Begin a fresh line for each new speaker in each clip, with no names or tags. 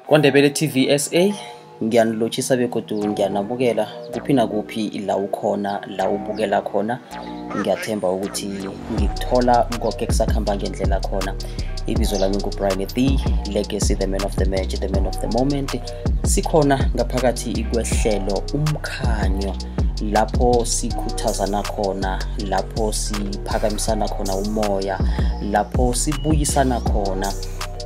KwaNdebele TV SA ngiyanilotshisa begodu ngiyanamukela kuphi nakuphi la ukhona, la ubukela khona. Ngiyathemba ukuthi ngikuthola konke kusakhamba ngendlela khona. Ibizo lami nguBrian The Legacy, the man of the match, the man of the moment. Sikhona ngaphakathi kwehlelo Umkhanyo, lapho sikhuthazana khona, lapho siphakamisana khona umoya, lapho sibuyisana khona,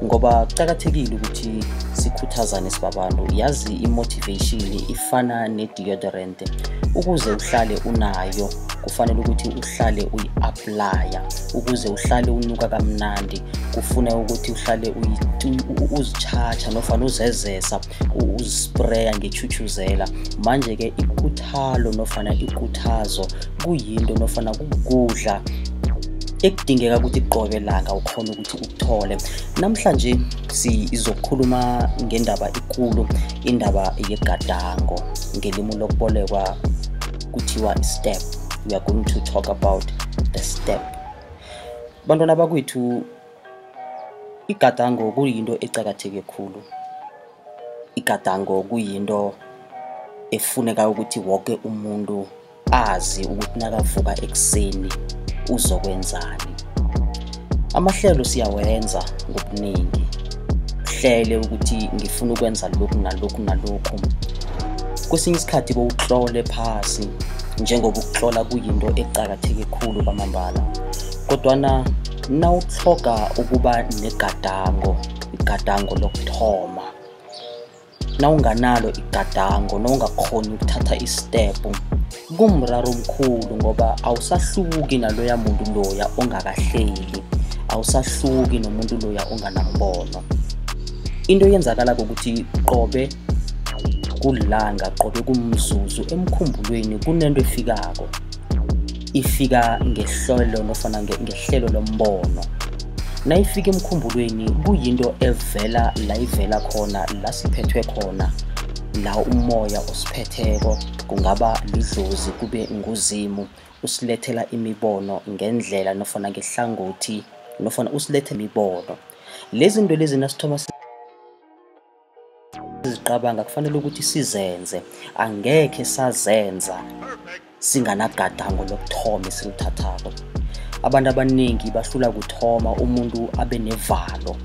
ngoba kuqakathekile ukuthi sikhuthazane sibabantu. Yazi, i-motivation ifana ne-deodorant. Ukuze uhlale unayo kufanele ukuthi uhlale uyi-applya, ukuze uhlale unuka kamnandi kufuna ukuthi uhlale uzitshatsha nofana uzezesa, uzispraya ngechuchuzela. Manje-ke ikuthalo nofana ikuthazo kuyinto nofana kukudla ekudingeka ukuthi qobe langa ukhona ukuthi ukuthole. Namhlanje sizokhuluma ngendaba ikulu, indaba yegadango, ngelimi lokubolekwa kuthiwa step. We are going to talk about the step. Bantwana bakwethu, igadango kuyinto eqakatheke khulu. Igadango kuyinto efuneka ukuthi wonke umuntu azi ukuthi nakavuka ekuseni uzokwenzani. Amahlelo siyawenza ngobuningi, uhlele ukuthi ngifuna ukwenza lokhu nalokhu nalokhu. Kwesinye isikhathi bowuhlole phasi, njengoba ukuhlola kuyinto eqakatheke khulu kwamambala. Kodwana nawutlhoga ukuba negadango, igadango lokuthoma, nawunganalo igadango, nawungakhoni ukuthatha istep, kumraro omkhulu, ngoba awusahluki naloya muntu loya ongakahleli, awusahluki nomuntu loya onganambono. Into eyenzakala ukuthi qobe kulanga, qobe kumzuzu emkhumbulweni kunento efikako, ifika ngehlelo nofana ngehlelo lombono. Nayifika emkhumbulweni kuyinto evela la ivela khona, la siphethwe khona, la umoya osiphetheko, kungaba lidlozi kube nguzimu, usilethela imibono ngendlela nofana ngehlangothi, nofana usilethe imibono. Lezi zinto lezi nasithoma siziqabanga kufanele ukuthi sizenze, angekhe sazenza singanagadango lokuthoma esilithathako. Abantu abaningi bahlula kuthoma, umuntu abe nevalo,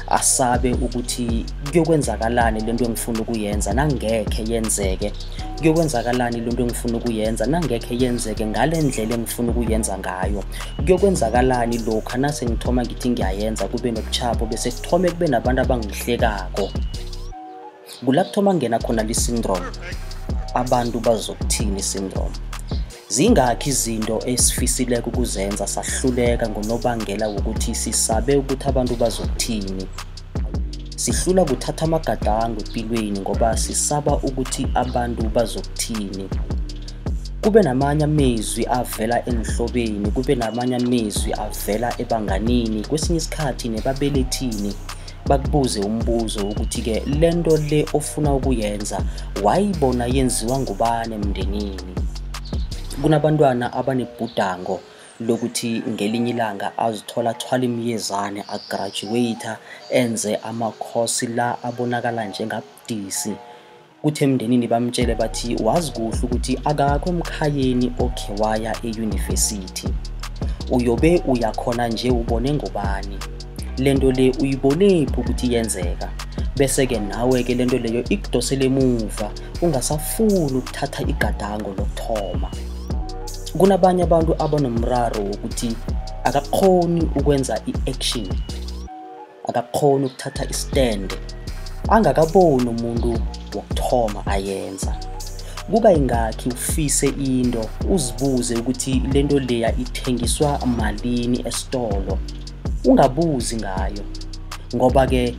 asabe ukuthi kuyokwenzakalani lento engifuna ukuyenza nangekhe yenzeke, kuyokwenzakalani lento engifuna ukuyenza nangekhe yenzeke ngale ndlela engifuna ukuyenza ngayo, kuyokwenzakalani lokha nase ngithoma ngithi ngiyayenza kube nobuchapho, bese kuthome kube nabantu abangihlekako. Kula kuthoma ngena khona li-syndrome, abantu bazokuthini syndrome. Zingakhi izinto esifisileko ukuzenza sahluleka ngonobangela wokuthi sisabe ukuthi abantu bazokuthini. Sihlula kuthatha amagadango empilweni ngoba sisaba ukuthi abantu bazokuthini. Kube namanye amezwi avela enhlobeni, kube namanye amezwi avela ebanganini, kwesinye isikhathi nebabelethini, bakubuze umbuzo ukuthi-ke lento le ofuna ukuyenza wayibona yenziwa ngubani emndenini. Kunabantwana abanebhudango lokuthi ngelinye ilanga azithola athwala imiyezane, agraduate, enze amakhosi la abonakala njengabudisi. Kuthi emndenini bamtshele bathi wazi kuhle ukuthi akakho emkhayeni okhe waya e-university, uyobe uyakhona nje ubone ngobani, lento le uyibonephi ukuthi yenzeka. Bese-ke nawe-ke lento leyo ikudosele emuva, ungasafuni ukuthatha igadango lokuthoma. Kunabanye abantu abanomraro wokuthi akakhoni ukwenza i-action, akakhoni ukuthatha i-stand angakaboni umuntu wokuthoma ayenza. Kuba ingakhi ufise into, uzibuze ukuthi lento leya ithengiswa malini esitolo, ungabuzi ngayo, ngoba-ke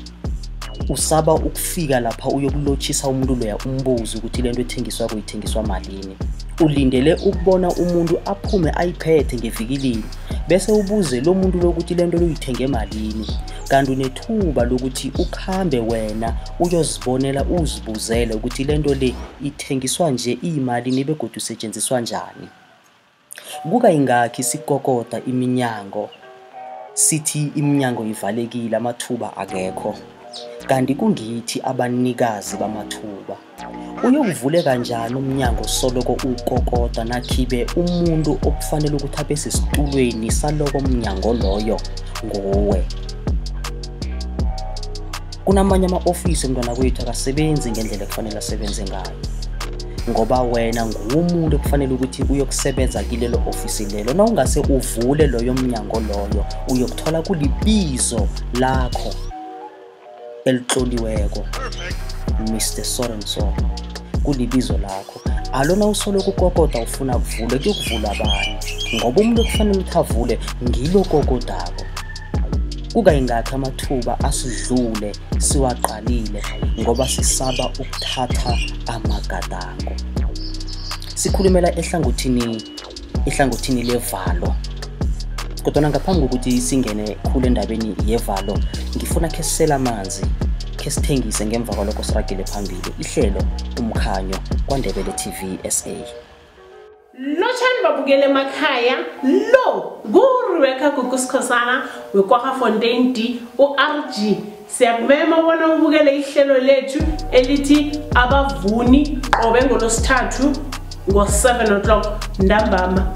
usaba ukufika lapha uyokulotshisa umuntu loya umbuze ukuthi lento ethengiswako ithengiswa malini. Ulindele ukubona umuntu aphume ayiphethe ngevikilini, bese ubuze lo muntu lokuthi lento loyithenge malini. Kanti unethuba lokuthi ukhambe wena uyozibonela, uzibuzele ukuthi lento le ithengiswa nje iyimalini begodu isetshenziswa njani. Kuka ingakhi sikokoda iminyango, sithi iminyango ivalekile, amathuba akekho. Kanti kungithi abanikazi bamathuba. Uyokuvule kanjani umnyango soloko ukokoda nakhibe umuntu okufanele ukuthi abe sesitulweni saloko mnyango loyo nguwe? Kunamanye ama-ofisi mntwana kwethu akasebenzi ngendlela ekufanele asebenze ngayo, ngoba wena nguwumuntu ekufanele ukuthi uyokusebenza kilelo ofisi lelo. Na ungase uvule loyo mnyango loyo, uyokuthola kulibizo lakho elitloliweko, Mr So and so, kulibizo lakho. Alona usoloko ukokoda ufuna kuvule, kuyokuvula abanye, ngoba umuntu ekufanele ukuthi avule ngilo kokodako. Kukayingakhi amathuba asidlule siwaqalile ngoba sisaba ukuthatha amagadango. Sikhulumela ehlangothini levalo. Kodwa ngaphambi kokuthi singene khulu endabeni yevalo, ngifuna khe sisele amanzi, khe sithengise, ngemva kwalokho siragele phambili. Ihlelo Umkhanyo kwaNdebele TV SA.
Lotshani babukele emakhaya, lo nguRebecca Gugu Sikhosana weKwaggafontein D u-RG. Siyakumema bona ubukele ihlelo lethu elithi Abavuni qobe ngolosithathu ngo-7 o'clock ntambama.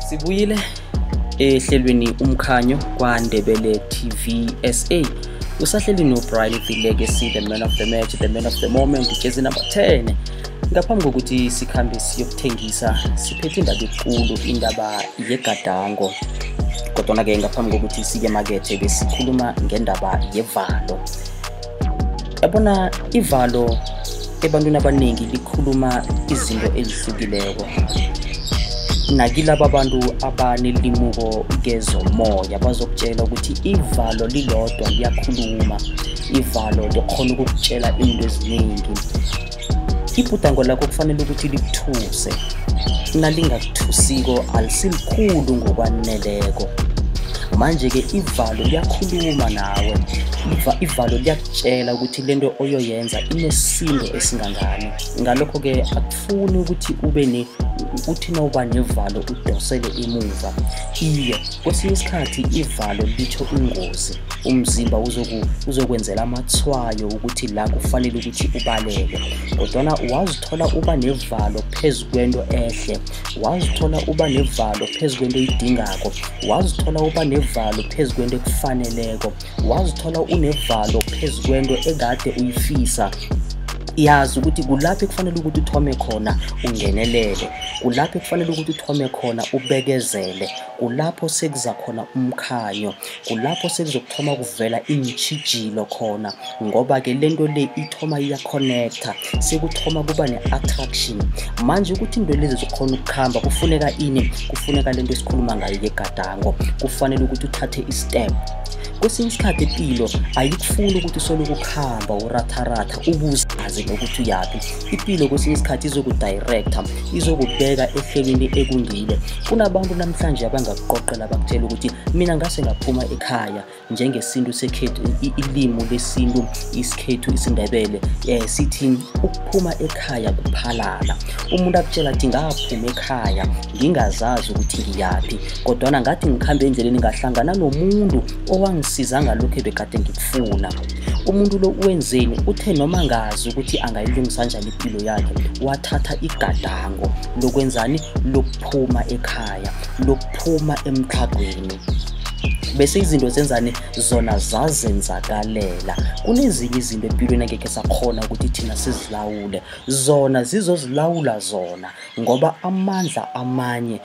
Sibuyile ehlelweni Umkhanyo kwaNdebele TV SA. Usahleli noBrian the Legacy, the man of the match, the man of the moment, jersey number 10. Ngaphambi kokuthi sikhambe siyokuthengisa, siphethe indaba enkulu, indaba yegadango. Kodwa-ke ngaphambi kokuthi siye emakethe, besikhuluma ngendaba yevalo. Yabona, ivalo ebantwini abaningi likhuluma izinto ezihlukileko. Nakilaba bantu abanelimuko kezomoya bazokutshela ukuthi ivalo lilodwa liyakhuluma, ivalo likhona ukukutshela into eziningi. Ibhudango lakho kufanele ukuthi likuthuse, nalingakuthusiko alisilikhulu ngokwaneleko. Manje-ke ivalo liyakhuluma nawe, ivalo liyakutshela ukuthi lento oyoyenza inesindo esingangani. Ngalokho-ke akufuni ukuthi ube uthi nawuba nevalo udosele emuva. Iye, kwesinye isikhathi ivalo litho ingozi, umzimba uzokwenzela amathwayo ukuthi la kufanele ukuthi ubaleke. Kodwana wazithola uba nevalo phezu kwento ehle, wazithola uba nevalo phezu kwento oyidingako, wazithola uba nevalo phezu kwento ekufaneleko, wazithola unevalo phezu kwento ekade uyifisa. Yazi ukuthi kulapho ekufanele ukuthi uthome khona ungenelele, kulapho ekufanele ukuthi uthome khona ubekezele, kulapho sekuza khona umkhanyo, kulapho sekuzokuthoma kuvela iintjhijilo khona, ngoba-ke lento le ithoma iyaconnecta, sekuthoma kuba ne-attraction. Manje ukuthi into lezi zikhona ukukhamba kufuneka ini? Kufuneka lento esikhuluma ngayo yegadango. Kufanele ukuthi uthathe i-step. Kwesinye isikhathi impilo ayikufuni ukuthi usoloko ukuhamba uratharatha ubuzazi nokuthi uyaphi. Impilo kwesinye isikhathi izokudirector, izokubeka ehlelweni ekungile. Kunabantu namhlanje abangakuqoqela bakutshela ukuthi mina ngase ngaphuma ekhaya njengesintu sekhethu, ilimu lesintu isikhethu isiNdebele, sithi ukuphuma ekhaya kuphalala. Umuntu akutshela athi ngaphuma ekhaya ngingazazi ukuthi ngiyaphi, kodwana ngathi ngikhambe endleleni ngahlangana nomuntu owangisiza ngalokho ebekade ngikufuna. Umuntu lo wenzeni? Uthe noma ngazi ukuthi angayilungisa kanjani impilo yakhe, wathatha igadango lokwenzani? Lokuphuma ekhaya, lokuphuma emtlhagweni. Bese izinto zenzani? Zona zazenzakalela. Kunezinye izinto empilweni angekhe sakhona ukuthi thina sizilawule, zona zizozilawula zona, ngoba amandla amanye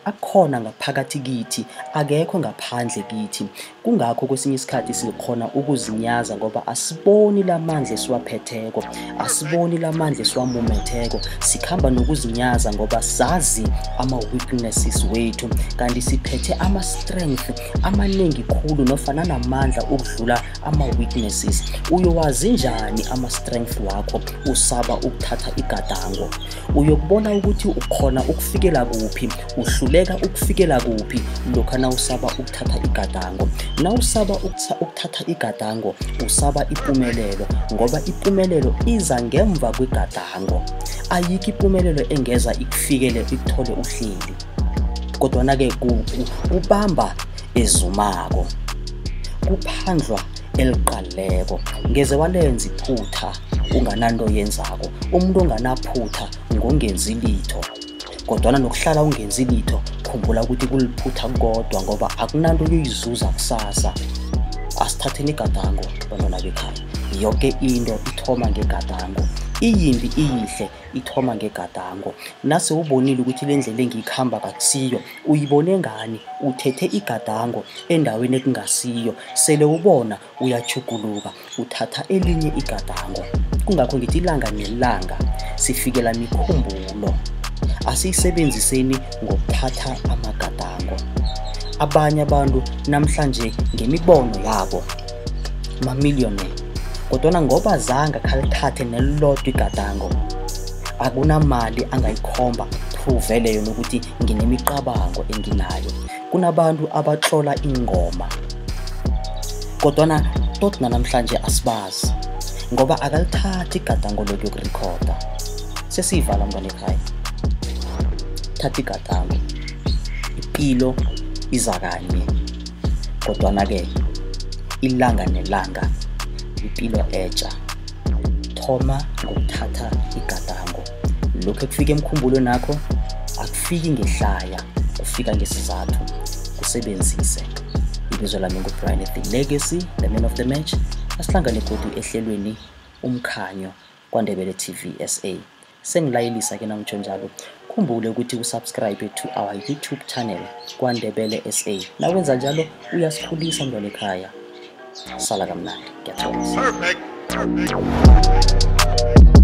akhona ngaphakathi kithi, akekho ngaphandle kithi. Kungakho kwesinye isikhathi sikhona ukuzinyaza, ngoba asiboni lamandla esiwaphetheko, asiboni lamandla esiwamumetheko. Sikhamba nokuzinyaza ngoba sazi ama-weaknesses wethu, kanti siphethe ama-strength amaningi khulu nofana namandla ukudlula ama-weaknesses. Uyowazi njani ama-strength wakho usaba ukuthatha igadango? Uyokubona ukuthi ukhona ukufikela kuphi, uhluleka ukufikela kuphi lokha nawusaba ukuthatha igadango. Nawusaba ukuthatha igadango usaba impumelelo, ngoba impumelelo iza ngemva kwegadango. Ayikho impumelelo engeza ikufikele ikuthole uhleli, kodwana-ke kubamba ezumako. Kuphandlwa eliqaleko. Ngeze walenza iphutha ungananto yenzako. Umuntu onganaphutha ngongenzi litho. Kodwana nokuhlala ungenzi litho, khumbula ukuthi kuliphutha kodwa, ngoba akunanto oyoyizuza kusasa. Asithatheni igadango bantwana bekhaya. Yoke into ithoma ngegadango. Iyimbi iyihle ithoma ngegadango. Nase ubonile ukuthi le ndlela engiyikhamba kakusiyo, uyibone ngani? Uthethe igadango endaweni ekungasiyo. Sele ubona uyachuguluka, uthatha elinye igadango. Kungakho ngithi ilanga nelanga sifikela mikhumbulo. Asiyisebenziseni ngokuthatha amagadango. Abanye abantu namhlanje ngemibono yabo mamillionaire, kodwana ngoba zange khalithathe nelilodwa igadango, akunamali angayikhomba prove yona ukuthi nginemicabango enginayo. Kunabantu abatlola ingoma kodwana tot namhlanje asibazi ngoba akalithathi igadango lokuyokurekhoda. Sesiyivala mntwana ekhaya, thatha igadango. Impilo iza kanye, kodwana-ke ilanga nelanga impilo etsha. Thoma ngokuthatha igadango. Lokhu ekufika emkhumbulweni nakho akufiki ngehlaya, kufika ngesizathu. Kusebenzise. Ibizo lami nguBrian the Legacy, the man of the match. Asihlangane godu ehlelweni Umkhanyo kwaNdebele TV SA. Sengilayelisa ke nangitsho njalo, khumbule ukuthi usubscribe to our YouTube channel kwaNdebele SA. Nawenza njalo uyasikhulisa mntwana ekhaya. Sala kamnandi. Ngiyathokoza.
Perfect. Perfect.